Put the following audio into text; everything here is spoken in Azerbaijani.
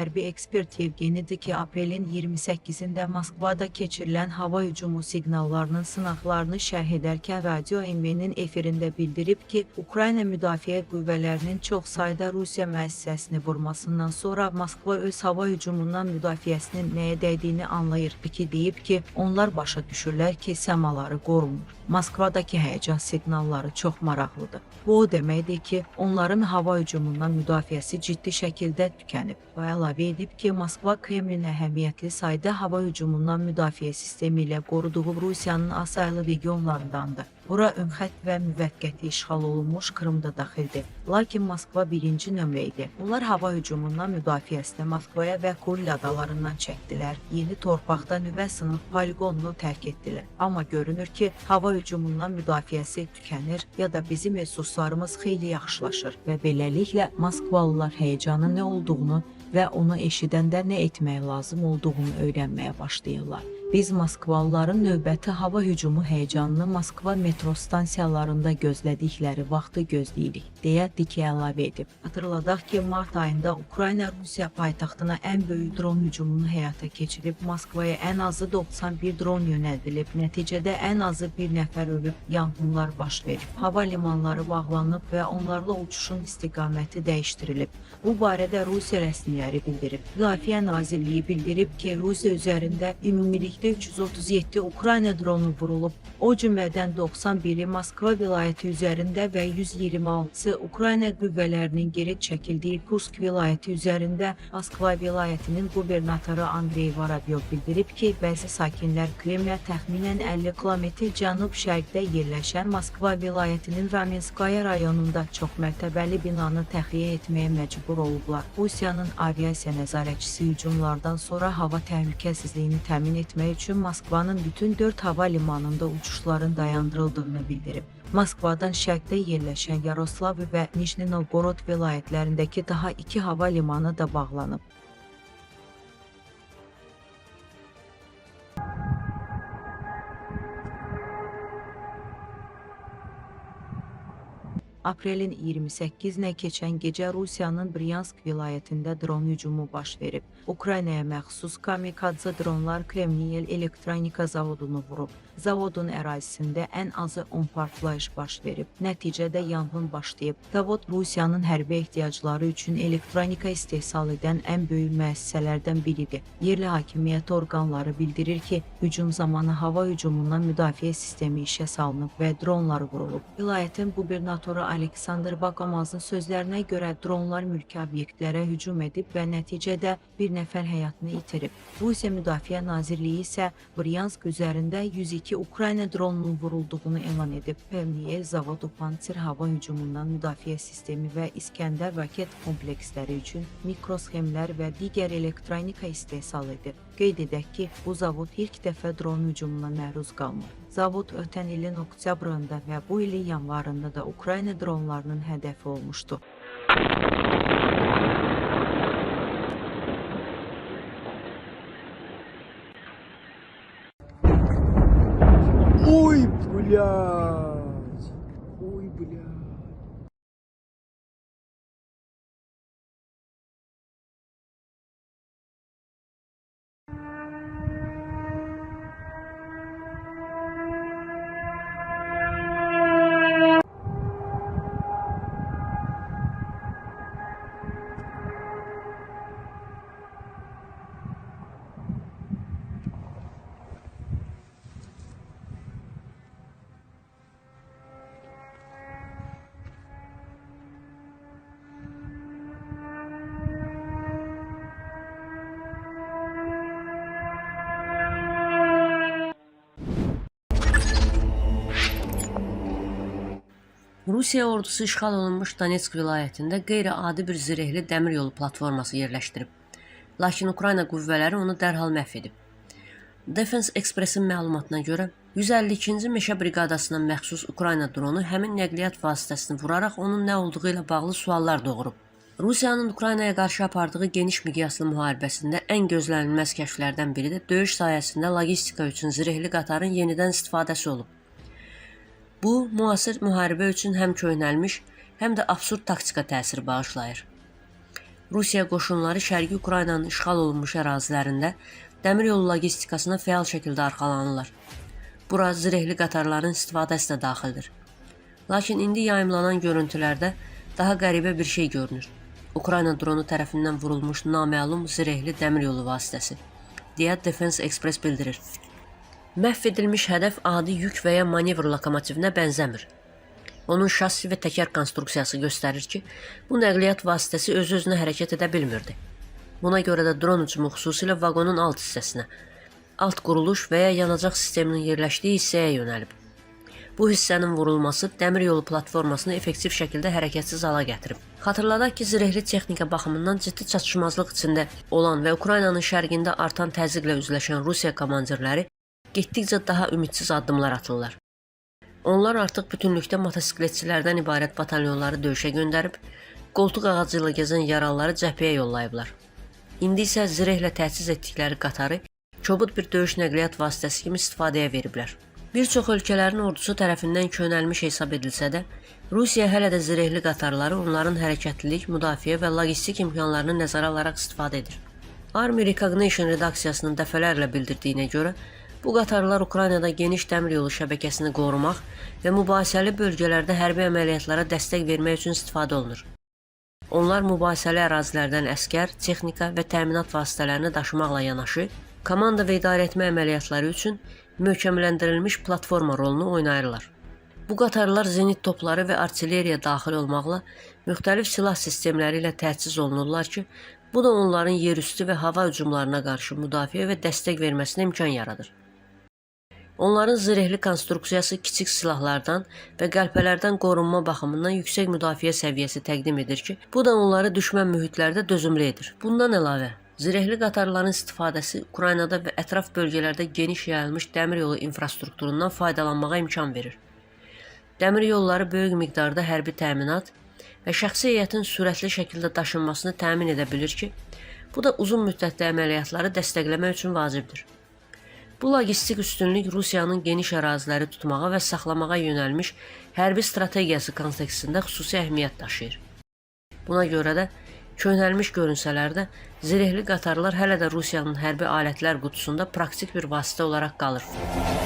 Hərbi ekspert Yevgeni Diki aprelin 28-də Moskvada keçirilən hava hücumu siqnallarının sınaqlarını şərh edərkən Radio MV-nin efirində bildirib ki, Ukrayna müdafiə qüvvələrinin çox sayda Rusiya müəssisəsini vurmasından sonra Moskva öz hava hücumundan müdafiəsinin nəyə dəydiyini anlayır. Diki deyib ki, onlar başa düşürlər ki, səmaları qorunmur. Moskvadakı həyəcan siqnalları çox maraqlıdır. Bu o deməkdir ki, onların hava hücumundan müdafiəsi ciddi şəkildə tükənib. Və əlavə edib ki, Moskva Kremlin əhəmiyyətli sayda hava hücumundan müdafiə sistemi ilə qoruduğu Rusiyanın azsaylı regionlarındandır. Bura ön xətt və müvəqqəti işğal olunmuş Krım da daxildir. Lakin Moskva birinci nömrə idi. Onlar hava hücumundan müdafiəsini Moskvaya və Kuril adalarından çəkdilər. Yeni torpaqda nüvə sınaq poligonunu tərk etdilər. Amma görünür ki, hava hücumundan müdafiəsi tükənir ya da bizim resurslarımız xeyli yaxşılaşır və beləliklə Moskvalılar həyəcanın nə olduğunu və onu eşidəndə nə etmək lazım olduğunu öyrənməyə başlayırlar. Biz Moskvalıların növbəti hava hücumu həyəcanını Moskva metro stansiyalarında gözlədikləri vaxtı gözləyirik, deyə Diki əlavə edib. Xatırladaq ki, mart ayında Ukrayna Rusiya paytaxtına ən böyük dron hücumunu həyata keçirib, Moskvaya ən azı 91 dron yönəldilib. Nəticədə ən azı bir nəfər ölüb, yanğınlar baş verib. Hava limanları bağlanıb və onlarla uçuşun istiqaməti dəyişdirilib. Bu barədə Rusiya rəsmiləri bildirib. Müdafiə Nazirliyi bildirib ki, Rusiya üzərində ümumilikdə 337 Ukrayna dronu vurulub. O cümlədən 91-i Moskva vilayəti üzərində və 126-sı Ukrayna qüvvələrinin geri çəkildiyi Kursk vilayəti üzərində. Moskva vilayətinin qubernatoru Andrey Vorobyov bildirib ki, bəzi sakinlər Kremlə təxminən 50 km cənub-şərqdə yerləşən Moskva vilayətinin Ramenskaya rayonunda çoxmərtəbəli binanı təxliyə etməyə məcbur olublar. Rusiyanın aviasiya nəzarətçisi hücumlardan sonra hava təhlükəsizliyini təmin etmək üçün Moskvanın bütün 4 hava limanında uçuşların dayandırıldığını bildirib. Moskvadan şərqdə yerləşən Yaroslav və Nijni Novqorod vilayətlərindəki daha 2 hava limanı da bağlanıb. Aprelin 28-nə keçən gecə Rusiyanın Bryansk vilayətində dron hücumu baş verib. Ukraynaya məxsus kamikadze dronlar Kremlin elektronika zavodunu vurub. Zavodun ərazisində ən azı 10 partlayış baş verib. Nəticədə yanğın başlayıb. Zavod Rusiyanın hərbi ehtiyacları üçün elektronika istehsal edən ən böyük müəssisələrdən biridir. Yerli hakimiyyət orqanları bildirir ki, hücum zamanı hava hücumundan müdafiə sistemi işə salınıb və dronlar vurulub. Vilayətin qubernatoru Aleksandr Bogomazın sözlərinə görə dronlar mülki obyektlərə hücum edib və nəticədə bir nəfər həyatını itirib. Rusiya Müdafiə Nazirliyi isə Bryansk üzərində 102 Ukrayna dronunun vurulduğunu elan edib. PML zavodu Pantsir hava hücumundan müdafiə sistemi və İskəndər raket kompleksləri üçün mikrosxemlər və digər elektronika istehsal edir. Qeyd edək ki, bu zavod ilk dəfə dron hücumuna məruz qalmır. Zavod ötən ilin oktyabrında və bu ilin yanvarında da Ukrayna dronlarının hədəfi olmuşdu. Ой, блядь! Ой, блядь! Rusiya ordusu işğal olunmuş Donetsk vilayətində qeyri-adi bir zirehli dəmir yolu platforması yerləşdirib. Lakin Ukrayna qüvvələri onu dərhal məhv edib. Defense Express-in məlumatına görə 152-ci meşə briqadasına məxsus Ukrayna dronu həmin nəqliyyat vasitəsini vuraraq onun nə olduğu ilə bağlı suallar doğurub. Rusiyanın Ukraynaya qarşı apardığı geniş miqyaslı müharibəsində ən gözlənilməz kəşflərdən biri də döyüş sayəsində logistika üçün zirehli qatarın yenidən istifadəsi olub. Bu, müasir müharibə üçün həm köhnəlmiş, həm də absurd taktika təsiri bağışlayır. Rusiya qoşunları Şərqi Ukraynanın işğal olunmuş ərazilərində dəmir yolu logistikasına fəal şəkildə arxalanırlar. Bura zirehli qatarların istifadəsi də daxildir. Lakin indi yayımlanan görüntülərdə daha qəribə bir şey görünür. Ukrayna dronu tərəfindən vurulmuş naməlum zirehli dəmir yolu vasitəsi, deyə Defense Express bildirir. Məhv edilmiş hədəf adi yük və ya manevr lokomotivinə bənzəmir. Onun şassi və təkər konstruksiyası göstərir ki, bu nəqliyyat vasitəsi özü-özünə hərəkət edə bilmirdi. Buna görə də dron hücumu xüsusilə vaqonun alt hissəsinə, alt quruluş və ya yanacaq sisteminin yerləşdiyi hissəyə yönəlib. Bu hissənin vurulması dəmir yolu platformasını effektiv şəkildə hərəkətsiz hala gətirib. Xatırladaq ki, zirehli texnika baxımından ciddi çatışmazlıq içində olan və Ukraynanın şərqində artan təzyiqlə üzləşən Rusiya komandirləri getdikcə daha ümidsiz addımlar atırlar. Onlar artıq bütünlükdə motosikletçilərdən ibarət batalyonları döyüşə göndərib, qoltuq ağacı ilə gəzən yaralıları cəbhəyə yollayıblar. İndi isə zirehlə təchiz etdikləri qatarı kobud bir döyüş nəqliyyat vasitəsi kimi istifadəyə veriblər. Bir çox ölkələrin ordusu tərəfindən köhnəlmiş hesab edilsə də, Rusiya hələ də zirehli qatarları onların hərəkətlilik, müdafiə və logistik imkanlarını nəzərə alaraq istifadə edir. Army Recognition redaksiyasının dəfələrlə bildirdiyinə görə, bu qatarlar Ukraynada geniş dəmir yolu şəbəkəsini qorumaq və mübahisəli bölgələrdə hərbi əməliyyatlara dəstək vermək üçün istifadə olunur. Onlar mübahisəli ərazilərdən əsgər, texnika və təminat vasitələrini daşımaqla yanaşı, komanda və idarəetmə əməliyyatları üçün möhkəmləndirilmiş platforma rolunu oynayırlar. Bu qatarlar zenit topları və artilleriya daxil olmaqla müxtəlif silah sistemləri ilə təchiz olunurlar ki, bu da onların yerüstü və hava hücumlarına qarşı müdafiə və dəstək verməsinə imkan yaradır. Onların zirehli konstruksiyası kiçik silahlardan və qəlpələrdən qorunma baxımından yüksək müdafiə səviyyəsi təqdim edir ki, bu da onları düşmən mühitlərdə dözümlü edir. Bundan əlavə, zirehli qatarların istifadəsi Ukraynada və ətraf bölgələrdə geniş yayılmış dəmir yolu infrastrukturundan faydalanmağa imkan verir. Dəmir yolları böyük miqdarda hərbi təminat və şəxsi heyətin sürətli şəkildə daşınmasını təmin edə bilir ki, bu da uzun müddətli əməliyyatları dəstəkləmək üçün vacibdir. Bu logistik üstünlük Rusiyanın geniş əraziləri tutmağa və saxlamağa yönəlmiş hərbi strategiyası kontekstində xüsusi əhəmiyyət daşıyır. Buna görə də köhnəlmiş görünsələr də zirehli qatarlar hələ də Rusiyanın hərbi alətlər qutusunda praktik bir vasitə olaraq qalır.